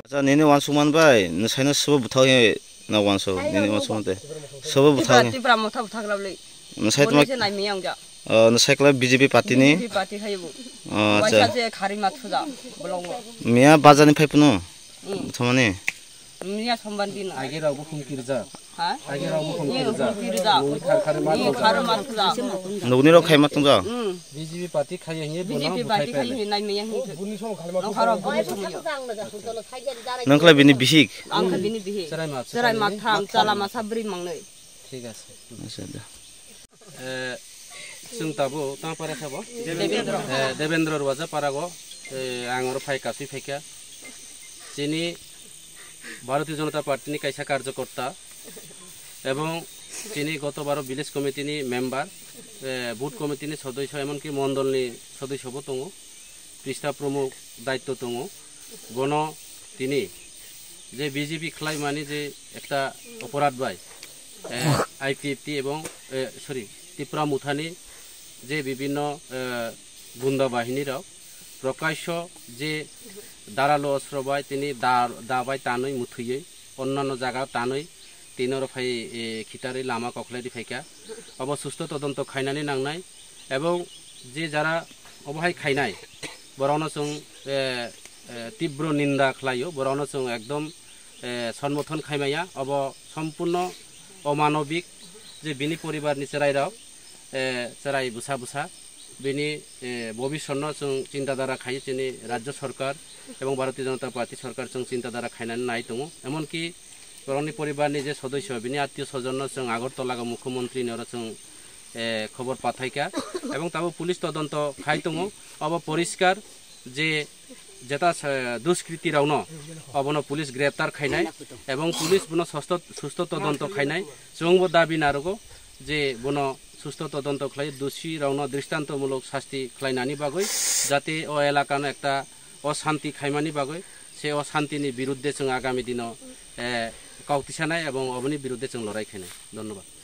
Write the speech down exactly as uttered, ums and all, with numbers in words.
Acha, nini wansukman bai, nwsaino sobo bwthak he na wanso, nini wansukman tei. Sobo bwthak Tipra, he. Tipra motha bwthak rok le. Nwsai tuma, Boni se nai miyang ja. Oh, nwsai kla B J P party ni? B J P party khai bo. Oh, acha. Waisa se khari ma thuja, bolongo. Miya bajar ni phai phunu? Hmm. Bwthamani? Miya sombar din. Age rok bo khum kirja. Ha? Age rok bo khum kirja. Khum kirja. Nung khar khar ma thuja. Nung khar ma thuja. Nugni rok khai ma thuja. Hmm. B J P party khai he, B J P party khai he, nai miyang he. Nung khar rok boni somoyo. Nung kla bini bihik? Ang kha bini bihik. Cherai ma, cherai ma tham, chala ma sabri mangnoi. Thik ase. Acha, da. Eh, chwng tabuk tang para sabo? Debendra. Eh, Debendra Ruwaja parago, eh, ang oro phai kasui phaikha. Chini Bharatiya Janata Party ni kaisa karjokorta ebong chini goto baro village committee ni member, eh, booth committee ni sodosyo, emonki mondol ni sodosyo bo tongo. Pista pramukh daitto tongo. Bono tini je B J P khlaimani je ekta oporad bai, eh, I P F T ebong, eh, sorry, Tipra Mothani je bibhinno, eh, gunda bahini rok prokasho je daralu osro bai tini da, da bai tanwi muthwiwi onnanno jaga tanwi tini oro phai, eh, khitarwi lama kokhlai riphaikha. Obo susto todonto khainani nangnai. Ebong je jara obo hai khainai, borokno chwng, eh, eh, tibro ninda khlaio, borokno chwng ekdom, eh, sonmothon khaimaya. Obo sompurno omanobik je bini poribarni chwrairok, eh, chwrai bwsa bwsa bini, eh, bobisotno chwng chinta dhara khaio, chini Rajya Sarkar ebong Bharatiya Janata Party Sarkar chwng chinta dhara khainani nai tongo. Emonki borokni poribarni je sodosyo, bini attiyo sojonno chwng Agartala o Mukhyamantri ni oro chwng, eh, khobor pathaikha. Ebong tabuk police todonto khai tongo. Obo poriskar je jeta sa-, duskriti rokno obono police greptar khainai ebong police bono susto, susto todonto khainai. Chwngbo dabi narogo je bono susto todonto khlai, dusi rokno dristantomulok sasti khlainani bagwi, jate o elakano ekta oshanti khaimani bagwi, se oshantini birudde chwng agami dino, eh, kok tisanai ebong oboni birudde chwng lorai khainai. Dhonnobad.